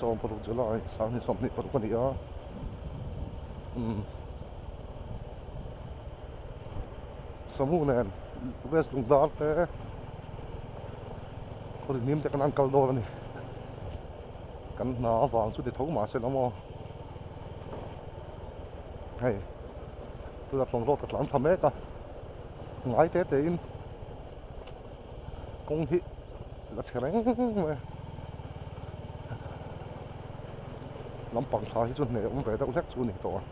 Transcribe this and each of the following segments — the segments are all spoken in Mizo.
16 July 2026 a ni a umm Samu nen West Lungdar te khaw ri hnim te kan an kal dawn a ni kan hna avang chu ti tho mahse la maw hei tunah tlawng rawt ka tlan thla mek a ngai te te in. Kawng hi la chhe reng mai a, lampang thla hi chu hneh awm ve deuh hlek chu a ni tawh a,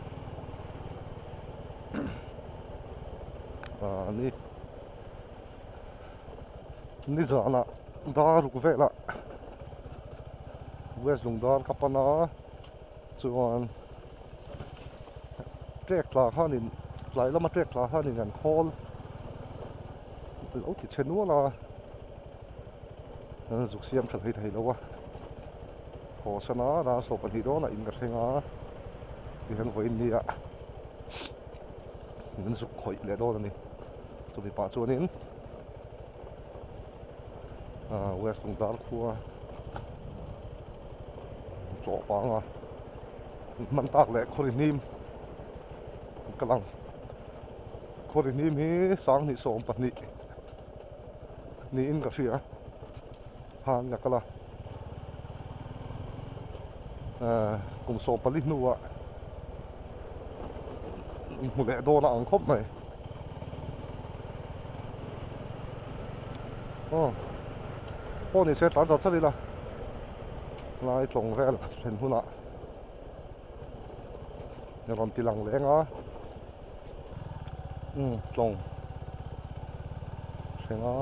ah ni nizanah dar ruk velah West Lungdar ka pan a chuan trek tla khanin tlai lama trek tla khanin an khawl. Lo ti chhe nual a, an zuk siam tha thei thei lo a, haw sana ral sawh pahnih dawnah in ka thleng a, tihian vawiin nia min zuk khawih leh dawn a ni, chumi pah chuanin ah West Lungdar khua tlawh panga hman tak leh khaw ri hnim ka lang. Khaw ri hnim hi 2022 niin ka hria han ka kal a ehh kum 14 hnuah hmu leh dawn a ang khawp mai aw pawh ni se tlan char char ila lai tlawng vel thlen hunah rawn ti lang leng a. Umm tlawng thleng a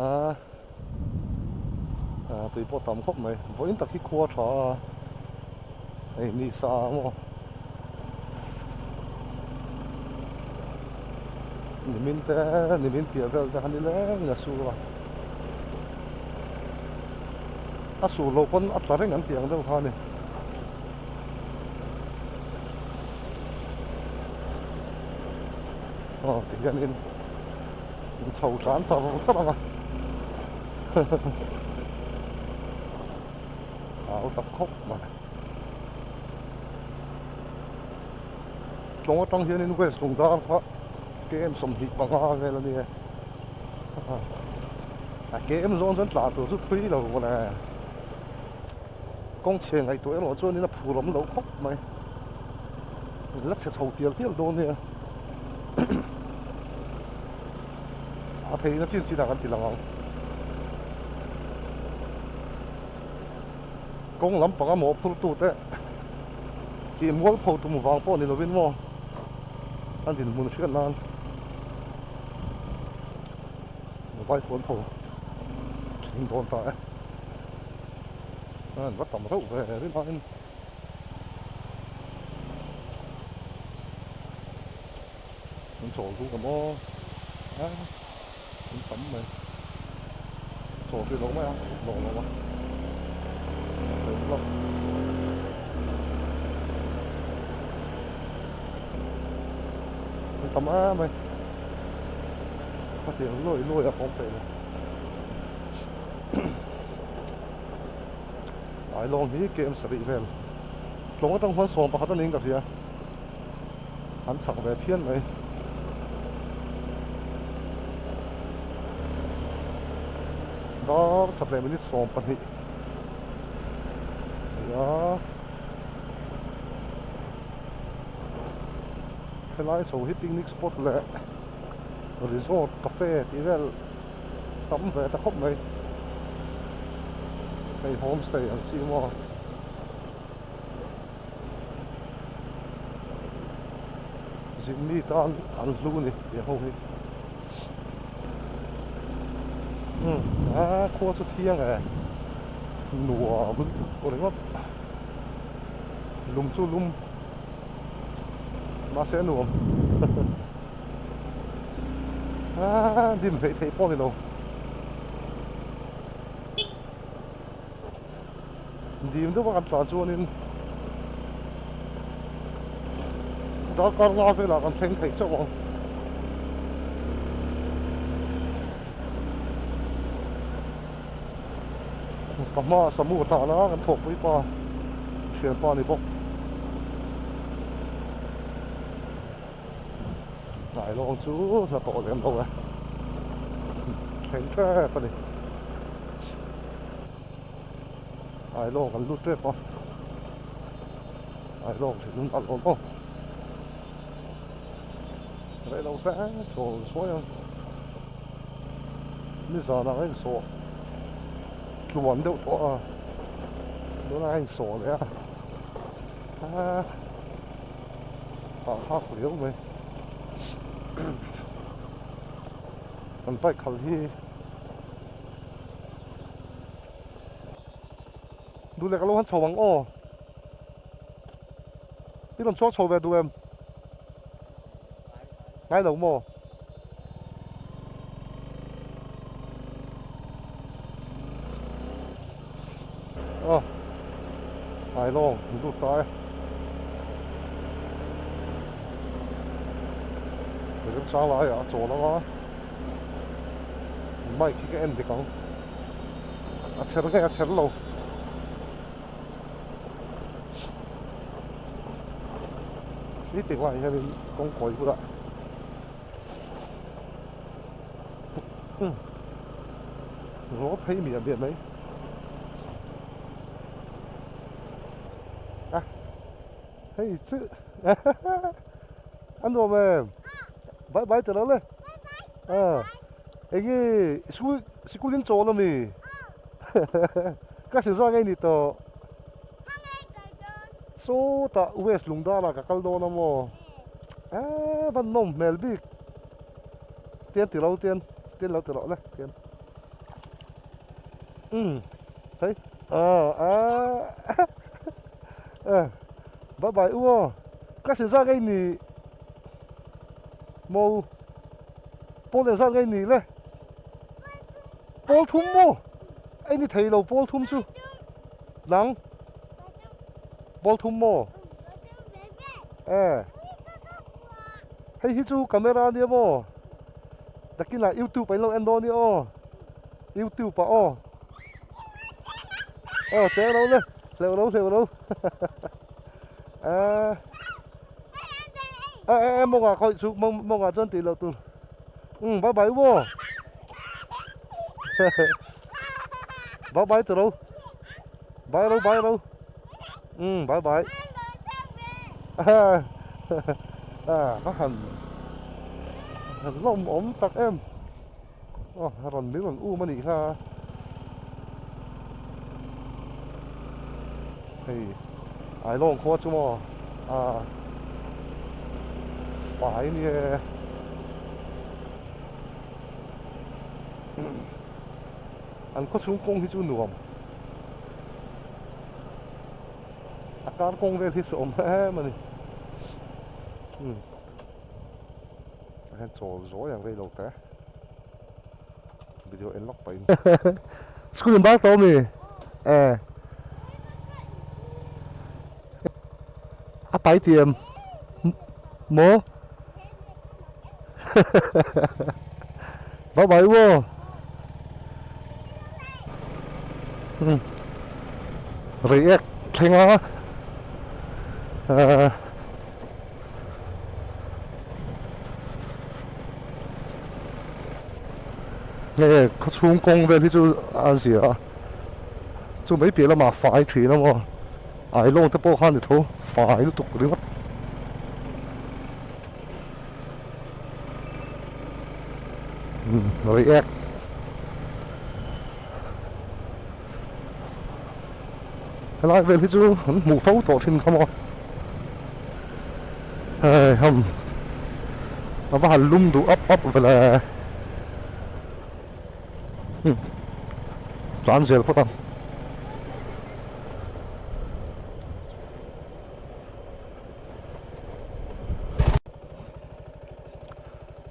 a ah tui pawh tam khawp mai vawiin tak hi khua tha a hei ni sa maw nimin te nimin piah vel te kha nileng a sur a a sur loh pawn a tla reng an tih ang deuh kha a ni. Aw ti hianin in chho tlan char char ang a au tak khawp mai tlawng atang hianin west lungdar kha km 25 vel a nia a km zawn chuan tlan tur chu thui lo mawle. Kawng chhe ngaihtuah erawh chuanin a phur awm loh khawp mai. La chhe chho tial tial dawn nia. A theihna chin chinah kan ti lang ang. Kawng lampanga mawhphurtute tih mualpho tum vang pawh ni lovin maw a dinhmun hriat nan mobile phone ho thleng dawn ta e. An va tam reuh ve rinaiin an chawl duh ang aw a an tam mai chawl hrih lo mai a lawm lo a an tam em mai hetiang luai luai a awm peih lo. Ailawng hi kem sarih vel tlawng atang huan 11 a niin ka hria an chak ve phian mai. Dar khat leh minute 12 nia helai chho hi picnic spot leh resort cafe tih vel. Tam ve ta khawp mai. Hei homestay ang chi maw. Zin mi tan an hlu ni tih ho hi. Umm a khua chu thiang e. Nuam lutuk ringawt. Lum chu lum. Mahse a nuam. Aaa dim hleih theih pawh a ni lo. Dim deuh a kan tlan chuanin darkar nga velah kan thleng theih chauh ang. Ka hmaah Samu a tlan a, kan thawkpui pa thianpa a ni bawk. Hnai lawng chu hla tawh lem lo e, thleng tep a ni. Hnai lawng kan lut tep a, hnai lawng thinlung a lawm aw. Rei lo te chawl zuai ang. Nizanah a insawh tluan deuh tawh a, tunah a insawh leh a, aa hahthlak riau mai. Kan bike khalh hi duh leh ka lo han chho ang aw. I rawn chuang chho ve duh em? Ngai lo maw? Aw ai lawng min lut ta e. Remchang laiah a chawl ang a, mic hi ka en dik ang. A chher nge a chher lo. Ni tik lai hianin kawngkawi bulah ngaw phei miah miah mai a hei chu a nuam em bye bye tilo le a enge school sikul in chawl ami ka si zawk nge ni tawh. Sawtah West Lungdala ka kal dawn a maw? Eee van nawm hmel bik. Tian ti lo tian, tian lo ti rawh le tian. Umm hei aw aaa bye bye u aw ka si zat ngei ni maw pawl leh zat ngei ni le pawl thum maw ei ni thei lo pawl thum chu. Nang? Ball thum maw? Eh. Hei hi chu camera ania maw? Takinah youtube ah in lo en dawn nia aw. Youtube ah aw. Aw che ro le. Hleuh ro hleuh ro. Eh. Eh eh mawngah khawih chu mawngah chuan tih loh tur. Umm bye bye u maw. Bye bye tiro. Bye ro bye ro. Umm bye bye. Ah ka han han lawm awm tak em. Aw rawn min rawn um anih kha. Hei Ailawng khua chu maw ah fai nia. An khaw chhung kawng hi chu nuam a kar kawng vel hi hreawm em a ni umm tah hian chawl zawi ang rei lo te video en lawk pahin school in bar tawh ami eh a pai ti em maw. Bye bye wo. Reiek thleng a. Nge khawchhung kawng vel hi chu a zia a. Chu mai piah lamah fai thin a maw. Ailawng te pawh khan ni tho fai lutuk ringawt. React helai vel hi chu an hmuh fo tawh thin kha maw hei ham a va han lum duh up up vele tlan zel phawt ang.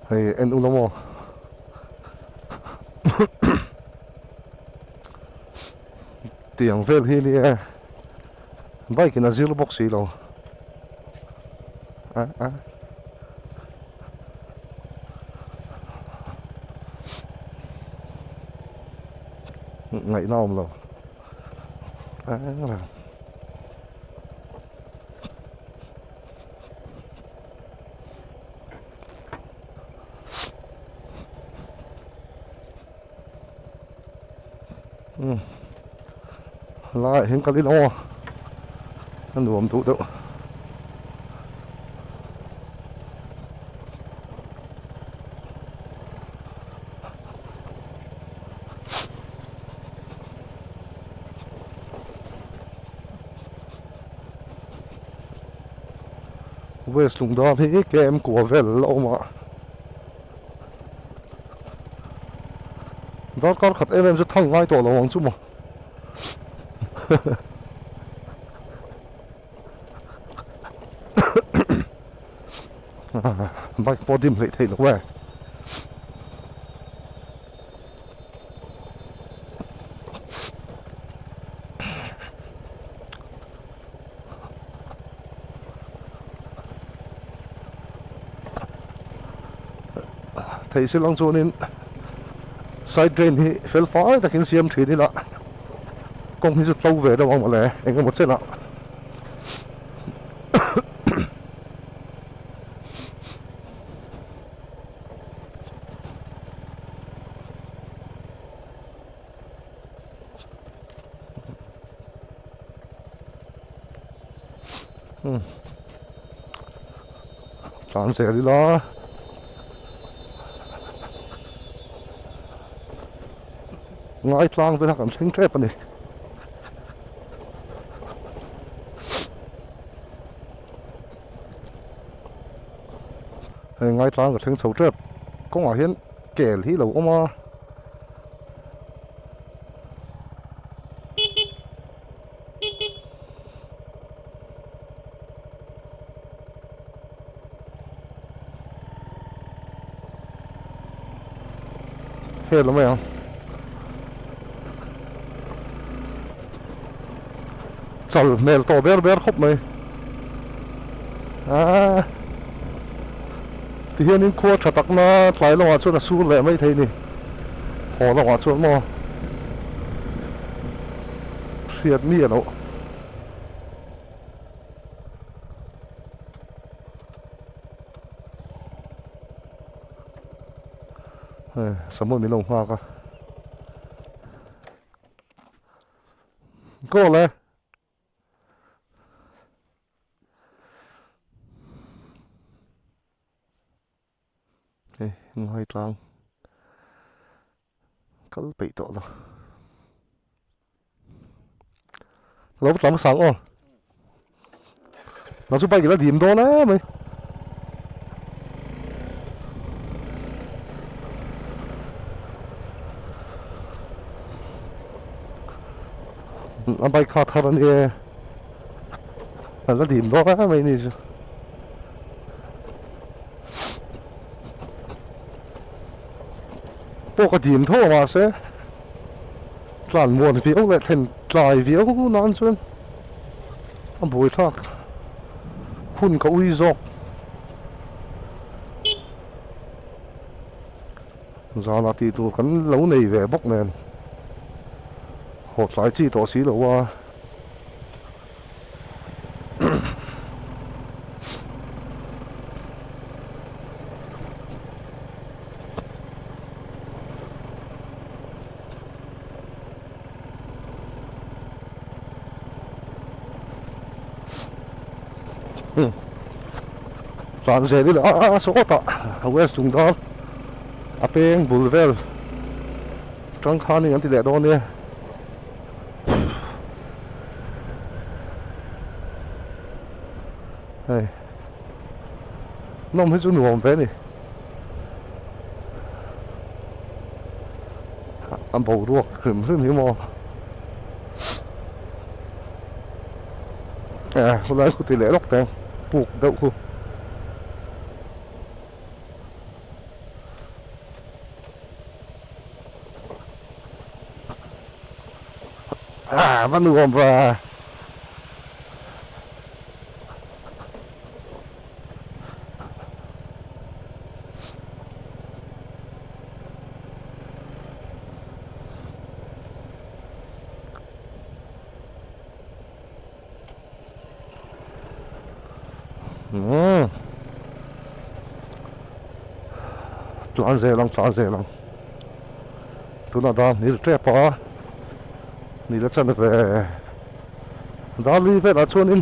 Hei en ula maw tiang vel hi nia bike in a zir bawk si lo a a ngaihna awm lo. eng reng. Umm laiah hian kal ila aw a nuam duh deuh. West Lungdar hi KM kua vel a la awm a darkar khat em em chu thang ngai tawh lo ang chu maw bike pawh dim hleih theih loh e. Theih si lang chuanin side drain hi fel fai takin siam thin ila kawng hi chu tlo ve deuh ang mawle eng emaw chenah. Tlan zel ila ngaitlang vela kan thleng tep a ni. Hei ngaitlang ka thleng chho tep kawngah hian kel hi a lo awm a. Hel mai ang chal hmel tawh ber ber khawp mai aaa tihianin khua tha takna tlai lamah chuan a sur leh mai thei a ni haw lamah chuan maw. Hriat mi a loh. Hei Samuel min lo nghak a. Call e. Hei ngai tlang kal peih tawh lo lo tlam sang aw na chu bike la dim dawn em mai a bike kha thar a nia a la dim dawn em mai ni chu. Pawh ka dim tho a mahse tlan muan viau leh thlen tlai viau nan chuan a buai thlak hun ka ui zawk zanah tih tur kan lo nei ve bawk nen haw tlai chi tawh si lo a. Tlan zel ila a sawtah west lungdal a peng bul vel tangkhanin an ti leh dawn nia. Hei nawm hi chu nuam ve a ni a boruak hrim hrim hi maw e khulai khu ti leh lawk teng puk deuh khu. Ah, va nuam va. Umm tlan zel ang tlan zel ang tunah dar hnih tep a ni la chan ve dar li velah chuanin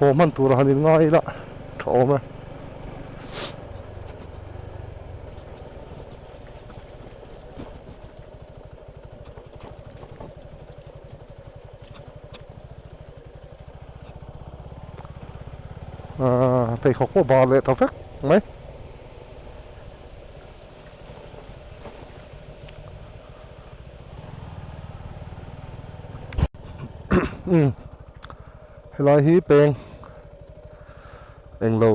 haw hman tur a han in ngai ila tha awm e. Ahh pheikhawk pawh bar leh ta vek mai. Umm helai hi peng englo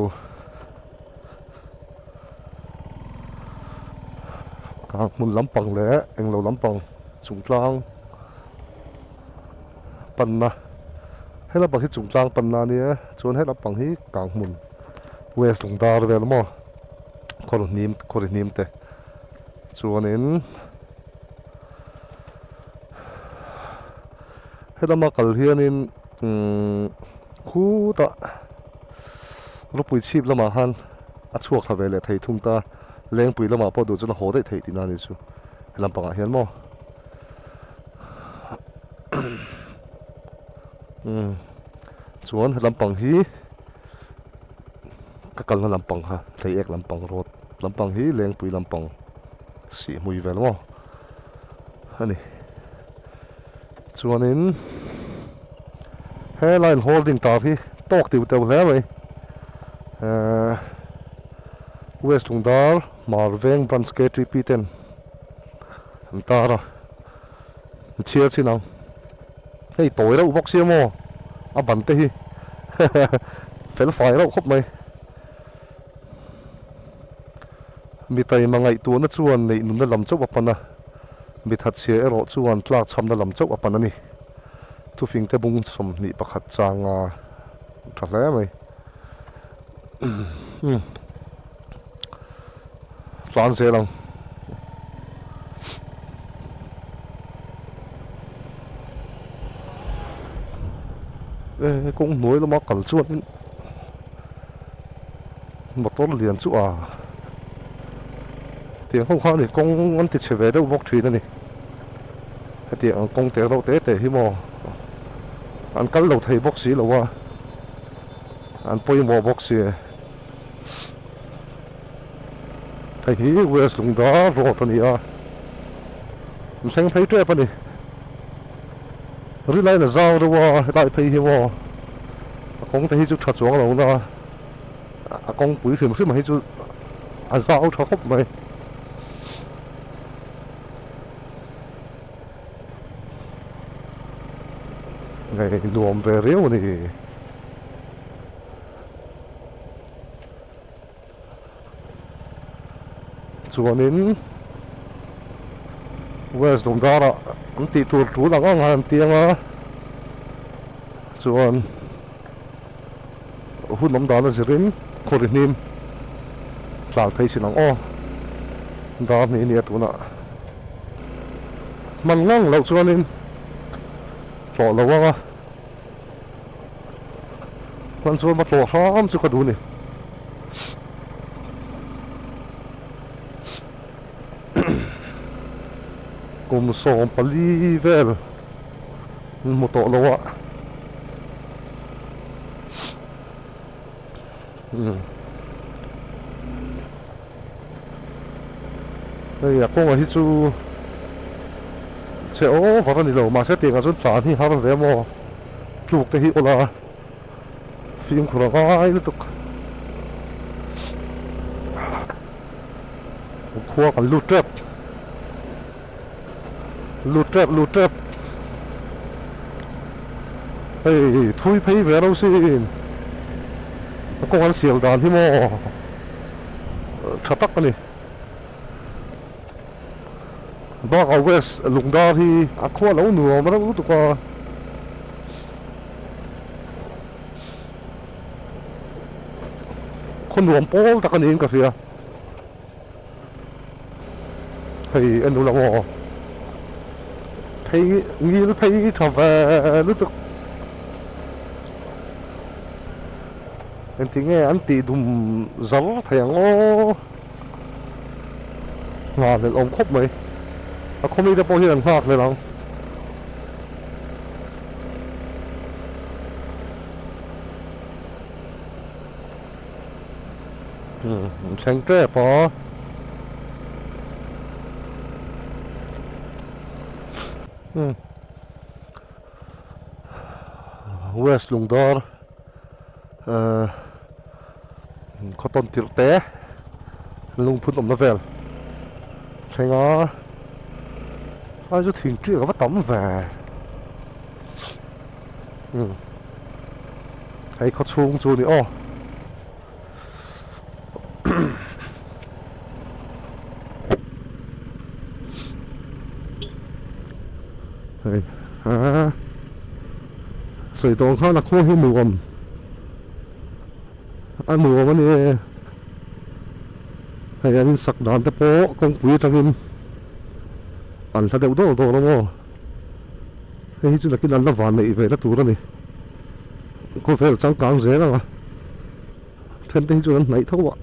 ah hmun lampang leh englo lampang chungtlang panna he lampang hi chungtlang panna a nia chuan he lampang hi kanghmun west lungdar vel maw khaw hnim khaw ri hnim te chuanin helama kal hianin umm khutah rawpui chhip lamah khan a chhuak thla ve leh thei thung ta lengpui lamah pawh duh chuan a haw daih theih tihna a ni chu he lampangah hian maw. Umm chuan he lampang hi ka kalna lampang kha hlei ek lampang road lampang hi lengpui lampang sih hmui vel maw a ni chuanin he line holding tar hi tawk tiu teuh hle mai ehh west lungdar hmar veng branch ktp ten an tar a. An chhiar chin ang. Hei tawi reuh bawk sia maw? A ban te hi fel fai reuh khawp mai. Mi taima ngaihtuahna chuan neih nunna lam chauh a pan a, mi thatchhia erawh chuan tlak chhamna lam chauh a pan a ni. Thufingte bung 21 changa tha hle mai. Tlan zel ang. E kawng hnuai lama kal chuan motor lian chu a tiang ho kha a ni kawng an ti chhe ve deuh bawk thin a ni hetiang ang kawng te reuh te te hi maw an kal lo thei bawk si lo a an pawimawh bawk si. Hei hi West Lungdar road a ni a, an thleng phei tep a ni. Ri laiin a zau deuh a, helai phei hi maw a kawng te hi chu tha chuang lo na a kawngpui hrim hrim hi chu a zau tha khawp mai. Ngei nuam ve riau a ni. Chuanin West Lungdarah an tih tur tul ang ang a an tiang a, chuan hun awm dan a zirin khawri hnim tlan phei chin ang aw dar hnih a nia tunah hman ngang loh chuanin tlawh lo ang a. Hman chuan va tlawh hram chu ka duh a ni. Kum 14 vel an hmu tawh lo a. Hei a kawngah hi chu chhe over a ni lo mahse tiangah chuan tlan hi har ve maw tluk te hi awla fimkhur a ngai lutuk khua kan lut tep lut tep lut tep hei thui phei ve ro sin a kawng an siam dan hi maw tha tak a ni bakah west lungdar hi a khua lo nuam reuh lutuk a khaw nuam pawl tak a niin ka hria. Hei en ula maw phei ngil phei tha ve lutuk. Engti nge an tih dum zar thei ang aw? Nghahhlelh awm khawp mai. A khaw mite pawh hian an nghakhlelh ang. Umm an thleng tep a. Umm West Lungdar. Ahh khaw tawn tirh te lungphun awmna vel thleng a ai chu thing ṭiak a va tam ve umm hei khaw chhung chu a ni aw. Hei a sawi tawh ang khan a khua hi nuam a nuam a ni hei an insak dan te pawh kawngpui atangin an hla deuh dawr dawr a maw hei hi chu nakin an la van neih ve na tur a ni khawvel changkang zel ang a then te hi chuan an hnaih tho a.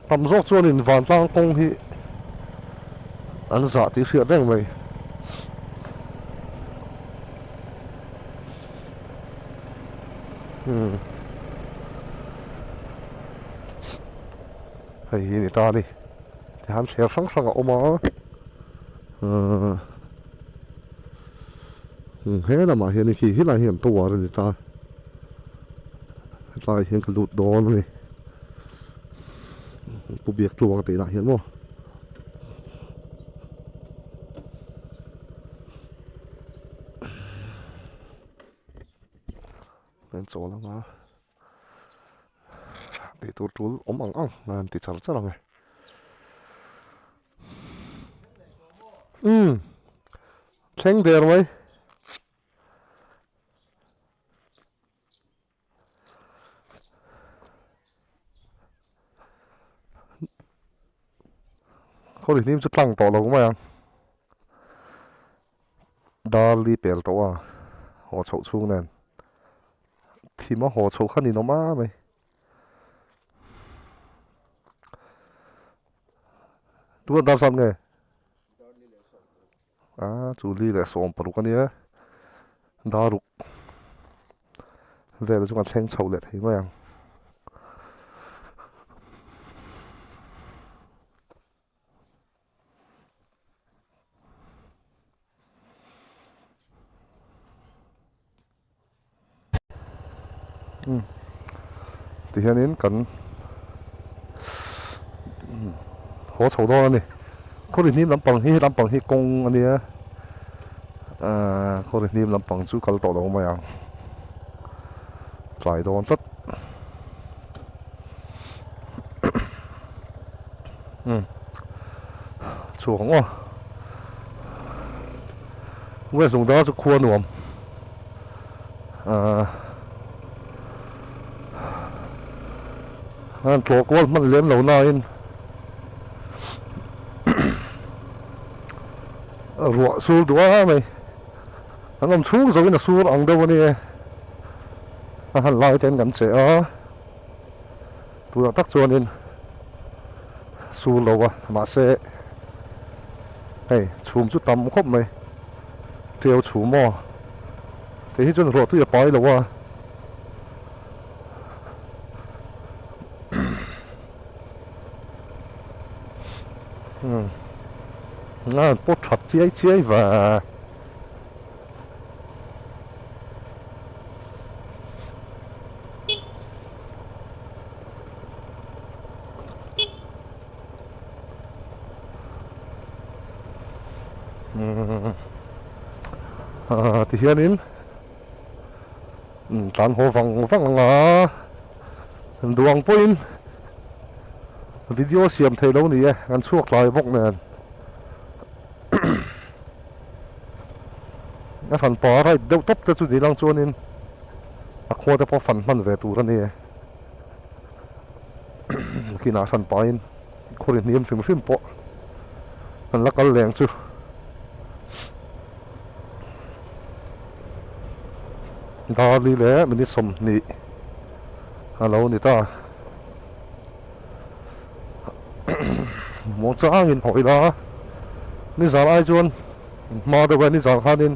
Tam zawk chuanin vantlang kawng hi an zah tih hriat reng mai. Umm hei hi ni ta a ni tihian thler hrang hrang a awm a ahh he lamah hian khi helai hi an tower a ni ta hetlai ah hian ka lut dawn a ni. Pu biak tluang tih lah hian maw. Kan chawl anga tih tur tul awm ang ang an ti char char ang e. Umm thleng der mai. Khawi hnim chu tlang tawh lo mai ang dar li pel tawh a haw chhoh chhung nen thim a haw chhoh kha ni nawm a mai tunah dar zat nge a chu li leh 16 a nia daruk vel chu kan thleng chhoh leh thei mai ang. Tihianin kan haw chho dawn a ni khawri hnim lampang hi lampang hi kawng a nia ahh khawri hnim lampang chu kal tawh lo mai ang tlai dawn tlat umm chhuak ang aw west lungdar chu khua nuam. Ahh an tlawh kual hman lem lo nain ruah sur duh a mai an awm chhung zo in a sur ang deuh a ni a han lai te an kan che a tunah tak chuanin sur lo a mahse hei chhum chu tam khawp mai. Ṭiau chhum aw. Tih hi chuan ruah tui a pai lo a. Umm a pawt that chiai chiai ve. Aaa ti hianin tlan haw vang vang ang a duang pawhin video siam thei lo ni e kan chhuak tlai bawk nen a hran pa right deuh tawp te chu ni lang chuanin a khua te pawh fan hman ve tur a ni e kinah hran pahin. Khawri hniam hrim hrim pawh an la kal leng chu. Dar li leh minute 20 a lo ni ta. Muangchangin haw ila nizan ai chuan hma deuh a nizan khanin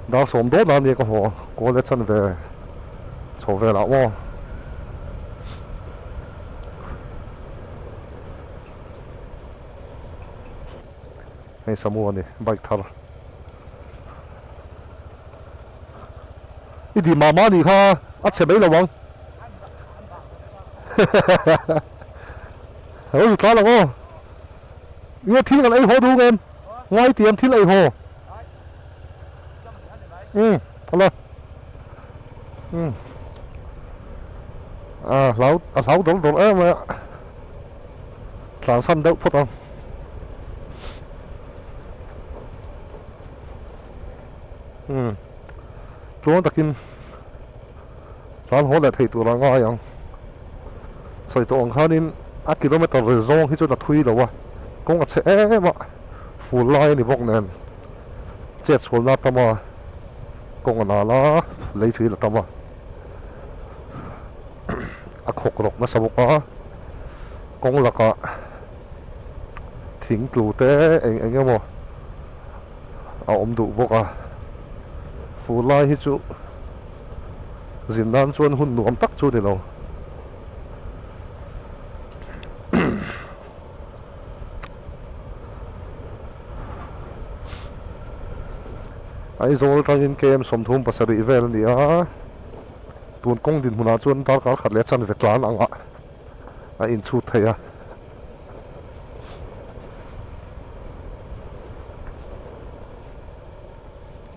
dar sawm dawn a nia ka haw kawl e chan ve chho velah maw. Hei Samu a ni bike thar i tih mah mah anih kha a chhe mai lo ang Alo zu tlan ang aw Nge thil kan ei haw duh ngem ngai tiam thil ei haw Umm hala Umm a hlau a hlau dawrh dawrh em mai a tlansan deuh phawt ang. Umm tluang takin tlan haw leh theih tur a ngai ang. Sawi tawh ang khanin a kilometer ri zawng hi chuan a thui lo a, kawng a chhe em a, ful lai a ni bawk nen chet sualna a tam a, kawng a nal a, lei thil a tam a, a khawk rawk nasa bawk a, kawng lakah thing tlu te eng eng emaw a awm duh bawk a, fur lai hi chu zin nan chuan hun nuam tak chu a ni lo. Aizawl atangin KM 37 vel a ni a, tun kawng dinhmunah chuan darkar khat leh a chanve tlan angah a inchhut thei a.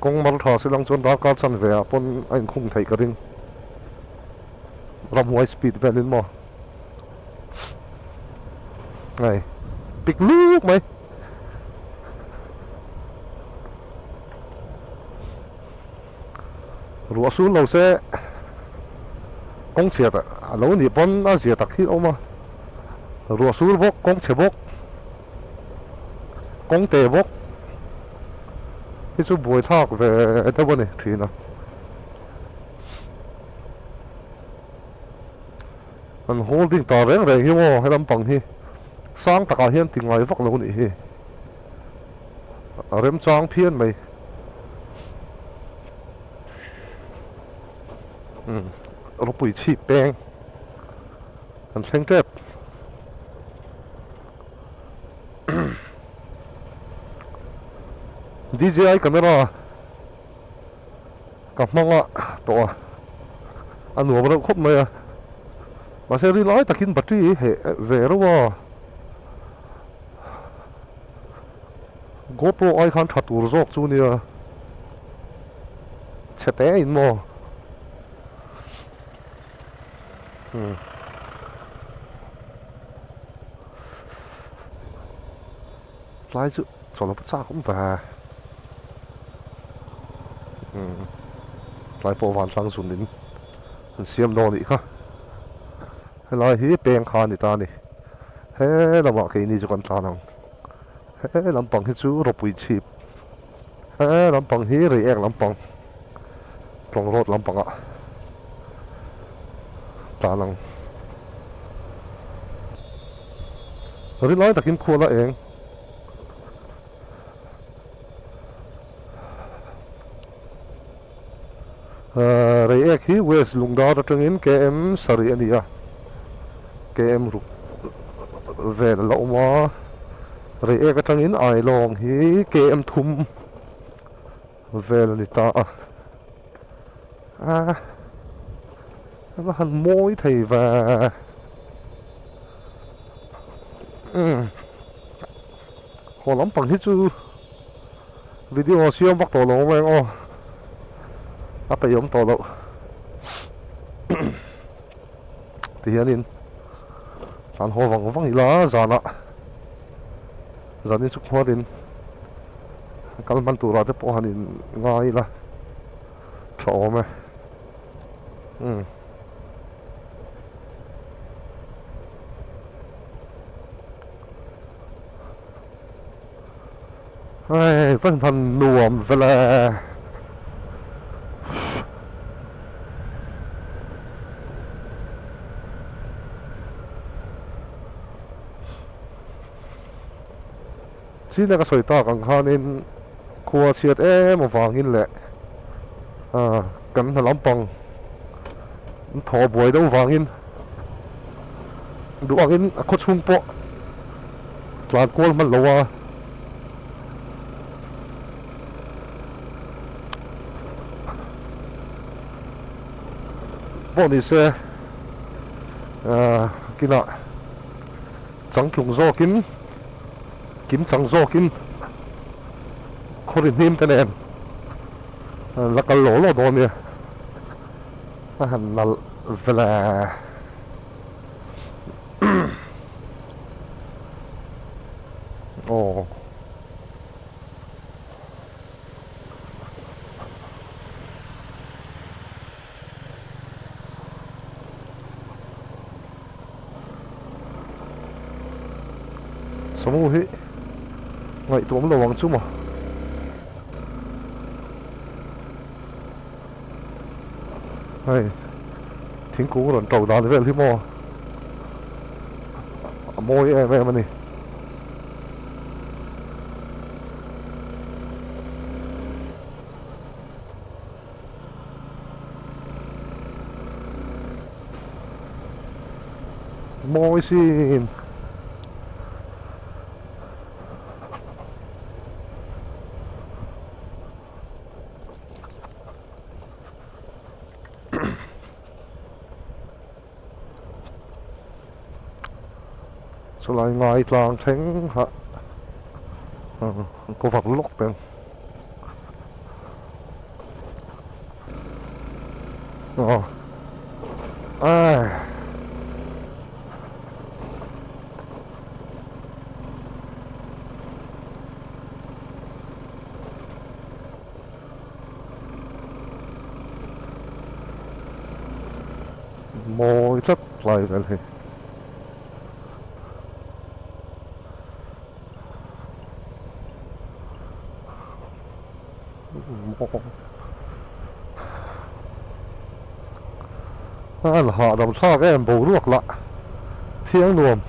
Kawng mar tha silang chuan darkar chanve ah pawn a inkhung theih ka ring. Ramhuai speed velin maw. Hei pik luk mai. Ruah sul lo se kawng chhiat a lo nih pawn a zia tak hi a awm a, ruah sul bawk kawng chhe bawk kawng te bawk hi chu buai thlak ve deuh a ni thin a. An holding ta reng reng hi maw he lampang hi sang takah hian ti ngai vak lo nih hi a remchang phian mai. Umm ropui chhip peng an thleng tep. DJI camera ka hmang a tawh a a nuam reuh khawp mai a mahse ri lai takin battery hi heh ve reuh a GoPro ai khan tha tur zawk chu nia chhe te in maw umm tlai chu chawlh a va chak awm ve umm tlai pawh vantlang zun in an siam dawn anih kha helai hi peng kha a ni ta a ni he lamah keini chu kan tlan ang he lampang hi chu rawpui chhip he lampang hi reiek lampang tlawng road lampangah tlan ang ri lai takin khual a eng. Reiek hi West Lungdar atangin KM sarih a ni a, KM ruk vel a la awm a, Reiek atangin Ailawng hi KM thum vel a ni ta a, a va han mawi thei ve. Haw lampang hi chu video siam vak tawh lo awm reng aw a peih awm tawh loh ti hianin tlan haw vang vang ila zanah zanin chu khuarin kal hman turah te pawh han in ngai ila tha awm e umm. Hei van han nuam vel e. China ka sawi tak ang khanin khua chhiat em avangin leh kan hna lampang an thaw buai deuh vangin duh angin a khaw chhung pawh tlan kual hman lo a. Pawh ni se kinah changtlung zawkin kim chang zawkin khawri hnim te nen la kal lawh lawh dawn nia a han nalh vel e. Aw. Samu hi ngaihtuah awm lo ang chu maw? Hei thingkung rawn to dan vel hi maw a mawi em em a ni. Mawi sin. Chulai ngai tlang thleng hah kaw vak lawk teng. Aw ai. Mawi tlat lai vel hi. A la hahdam thlak em boruak lah thiang nuam.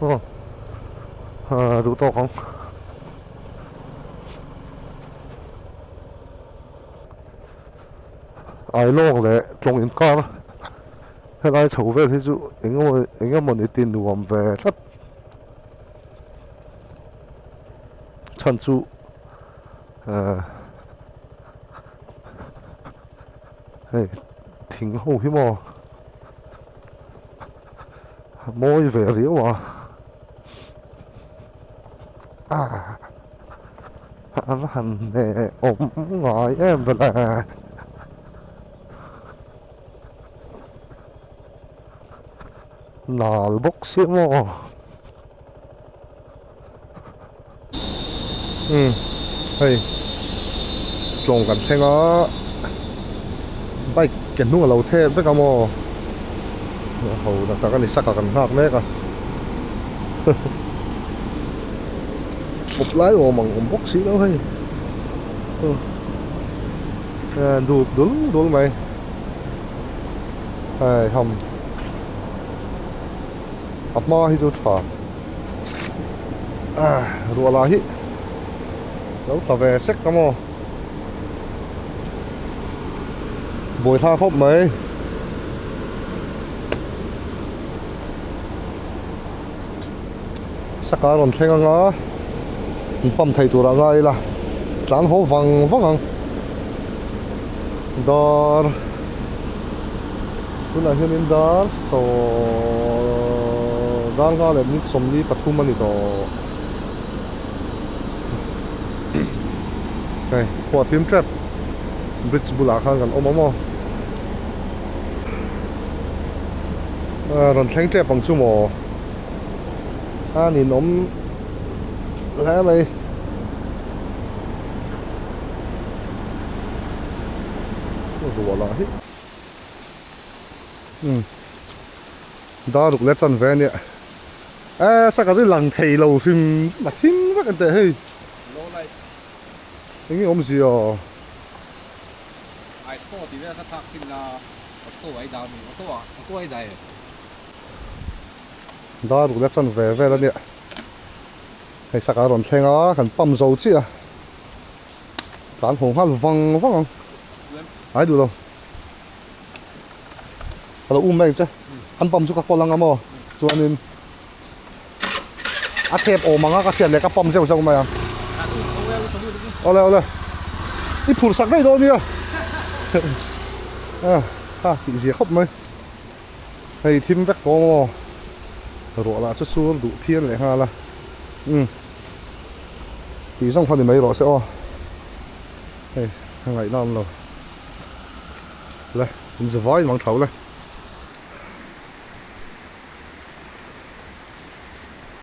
Aw duh tawk ang. Ailawng leh tlawng inkar helai chho vel hi chu eng emaw ni ti nuam ve tlat. Chhan chu ehh hei thing ho hi maw a mawi ve riau a ah a va han hneh awm ngai em ve le. Nal bawk sia maw. Umm hei tlawng kan thleng a bike ke hnung a lo thep vek a maw ho tak tak a ni saka kan nghak mek a awp lai awm ang awm bawk si lo hei dup dul dul mai hei ham a hma hi chu tha. Ruah lah hi lo tla ve sek a maw buai thla khawp mai saka rawn thleng anga in pump thei tur ah ngai ila tlan haw vang vang ang dar Tunah hianin dar saw dar nga leh minute 43 a ni tawh. Hei khua thim tep bridge bulah khan kan awm a maw. Rawn thleng tep ang chu maw. A ninawm hle mai. Ruah lah hi. Umm dar ruk leh chan ve ania e saka chu lang thei lo hrim a thim vek a. En teh hei. Eng nge awmzia? Dar ruk leh chan ve vel a nia. Hei saka a rawn thleng a, kan pump zo chiah a. Tlan haw nghal vang vang ang. Ai duh lo. Ka lo um mai ang che. An pump chu ka kawl ang a maw? Chuanin a thep awm ang a ka hriat leh ka pump zeuh zeuh mai ang. Awle awle. I phur sak daih dawn nia. Ha tih zia khawp mai. Hei thim vek tawh maw? Ruah lah chu sur duh phian leh nghal a. Umm. Tih zawng kha ni mai rawh se aw. Hei a ngaihna awm lo. Le in zavai mang tho le.